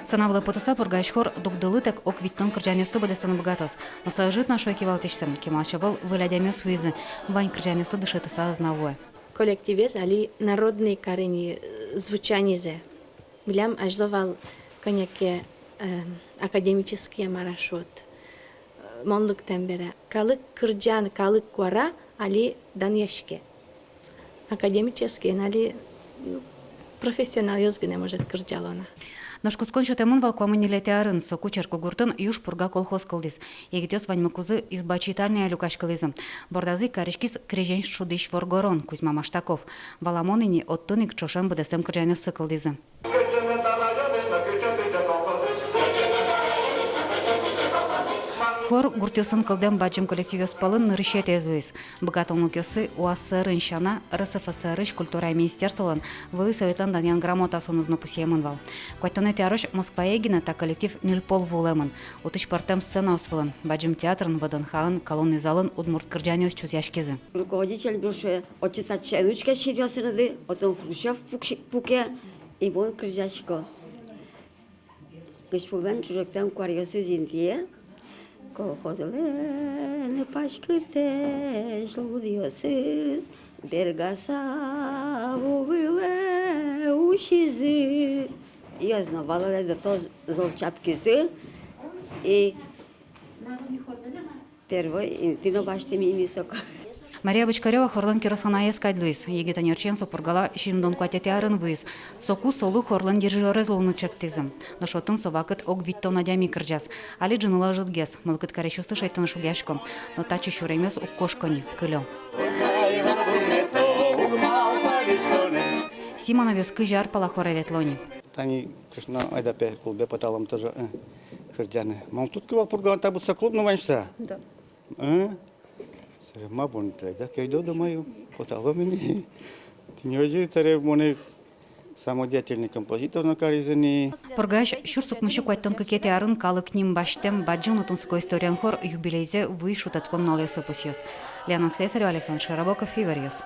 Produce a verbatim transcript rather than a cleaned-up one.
Сцена вылэ потыса, Пургаысь хор дугдылытэк ог витьтон кырӟанъёсты быдэстыны быгатоз. Но со ӧжыт на, шуэ кивалтӥсьсы, кемалась ӧвӧл выль адямиос вуизы, вань кырӟанъёсты дышетыса ӧз на вуэ. Коллективез али народный карыны, э, звучанизэ. Милям азьло вал кӧня ке, э, академический, мар-а шуод, э, мон лыктэм бере. Калык кырӟан, калык куара али данъяське. Академический али, ну, профессионалъёс гинэ, может, кырӟало на. Нош кутскон сётэмын вал куамын ньылетӥ арын. Соку Черкогуртын «Южпурга» колхоз кылдӥз. Егитъёс ваньмыкузы изба-читальняе люкаськылӥзы. Бордазы кариськиз крезен шудӥсь воргорон Кузьма Маштаков. Валамон ини, отын ик ӵошен быдэстэм кырӟанъёссы кылдӥзы. Хор гуртъёсын кылдэм бадӟым коллективъёс пӧлын нырысетӥез луиз. Быгатонлыкъёссы УАССР-ын сяна, РСФСР-ысь культурая министерстволэн, Вылӥ Советлэн данъян грамотаосыныз но пусъемын вал. Куатьтонэтӥ арозь Москвае гинэ та коллектив ньыль пол вуылэмын. Отысь пӧртэм сценаос вылын, бадӟым театрын, ВДНХ-ын, колонный залын удмурт кырӟанъёс чузъяськизы. Руководитель дыр шуэ: отчы-татчы эн учке синъёсыныды, отын Хрущёв пукси-, пуке, и мон кырӟасько. Кызьпулэн ӵужектэм куаръёсыз интые, колхозлэн паськытэсь лудъёсыз бергаса ву вылэ усизы. Ёзно валалэ до то зол чапкизы и первой инты но басьтӥмы ми соку. Мария Бочкарёва хорлэн кирос анаез кадь луиз. Егит ӧнерчиен со Пургала сизьымдон куатетӥ арын вуиз. Соку солы хорлэн дирижёрез луыны чектӥзы. Нош отын со вакыт ог витьтон адями кырӟаз. Али ӝыныла ӧжытгес, мылкыд карисьёсты шедьтыны шугъясько. Но татчы сюремъёс уг кошко ни, кылё. Симоновъёс кызь ар пала хоре ветло ни. Тани кышно айда пе клубе поталом тоже, э, кырӟаны. Мон тодӥсько вал, Пургаын та быдӟа клуб но вань шуса. Да. Э? Сэре ма бон тӥледак, айда, думаю, поталом ини. Тӥни озьы табере монэ самодеятельный композитор но каризы ни. Пургаысь сюрс укмыссю куатьтон кыкетӥ арын калык ним басьтэм бадӟым но тунсыко историен хор юбилейзэ вуись шутэтскон нуналъёсы пусъёз. Лена Слесарева, Александр Широбоков, «Иворъёс».